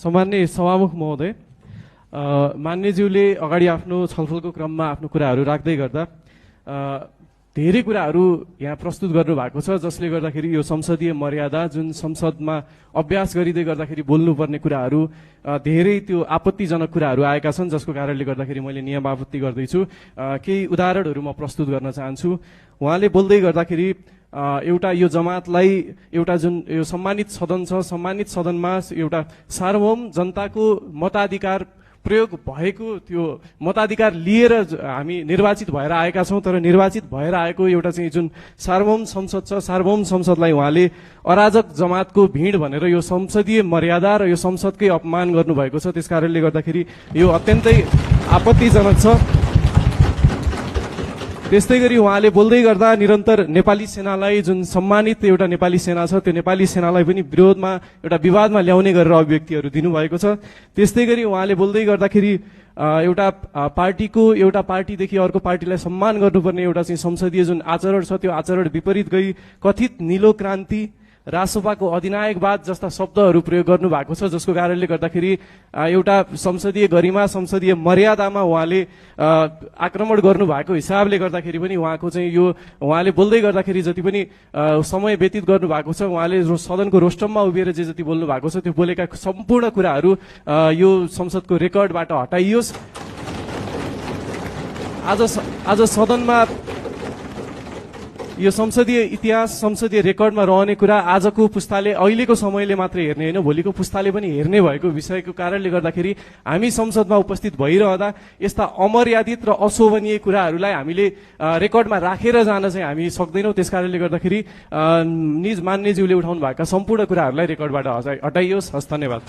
सम्माननीय सभामुख महोदय, मान्यज्यूले अगाडि आफ्नो छलफलको क्रममा आफ्नो कुराहरू राख्दै गर्दा धेरै कुराहरू यहाँ प्रस्तुत गर्नु भएको छ, जसले गर्दाखेरि यो संसदीय मर्यादा जुन संसदमा अभ्यास गरिँदै गर्दाखेरि बोल्नुपर्ने कुराहरू धेरै त्यो आपत्तिजनक कुराहरू आएका छन्, जसको कारणले गर्दाखेरि मैले नियम आपत्ति गर्दैछु। केही उदाहरणहरू म प्रस्तुत गर्न चाहन्छु। उहाँले बोल्दै गर्दाखेरि एउटा यो जमातलाई एउटा जुन यो सम्मानित सदन छ, सम्मानित सदनमा एउटा सार्वभौम जनताको मताधिकार प्रयोग भएको त्यो मताधिकार लिएर हामी निर्वाचित भएर आएका छौँ, तर निर्वाचित भएर आएको एउटा चाहिँ जुन सार्वभौम संसद छ, सार्वभौम संसदलाई उहाँले अराजक जमातको भिड भनेर यो संसदीय मर्यादा र यो संसदकै अपमान गर्नुभएको छ। त्यसकारणले गर्दाखेरि यो अत्यन्तै आपत्तिजनक छ। त्यस्तै गरी उहाँले बोल्दै गर्दा निरन्तर नेपाली सेनालाई, जुन सम्मानित एउटा नेपाली सेना छ, त्यो नेपाली सेनालाई पनि विरोधमा एउटा विवादमा ल्याउने गरेर अभिव्यक्तिहरू दिनुभएको छ। त्यस्तै गरी उहाँले बोल्दै गर्दाखेरि एउटा पार्टीदेखि अर्को पार्टीलाई सम्मान गर्नुपर्ने एउटा चाहिँ संसदीय जुन आचरण छ, त्यो आचरण विपरीत गई कथित नीलो क्रान्ति, रासोपाको अधिनायकवाद जस्ता शब्दहरू प्रयोग गर्नु भएको छ, जसको कारणले गर्दाखेरि एउटा संसदीय गरिमा, संसदीय मर्यादामा उहाँले आक्रमण गर्नु भएको हिसाबले गर्दाखेरि पनि उहाँको चाहिँ यो उहाँले बोल्दै गर्दाखेरि जति पनि समय व्यतीत गर्नु भएको छ, उहाँले सदनको रोस्टममा उभिएर जे जति बोल्नु भएको छ, त्यो बोलेका सम्पूर्ण कुराहरू यो संसदको रेकर्डबाट हटाइयोस्। आज सदनमा यो संसदीय इतिहास, संसदीय रेकर्डमा रहने कुरा आजको पुस्ताले, अहिलेको समयले मात्र हेर्ने होइन, भोलिको पुस्ताले पनि हेर्ने भएको विषयको कारणले गर्दाखेरि हामी संसदमा उपस्थित भइरहँदा यस्ता अमर्यादित र अशोभनीय कुराहरूलाई हामीले रेकर्डमा राखेर जान चाहिँ हामी सक्दैनौँ। त्यसकारणले गर्दाखेरि मान्यज्यूले उठाउनु भएका सम्पूर्ण कुराहरूलाई रेकर्डबाट हटाइयोस्। हस्, धन्यवाद।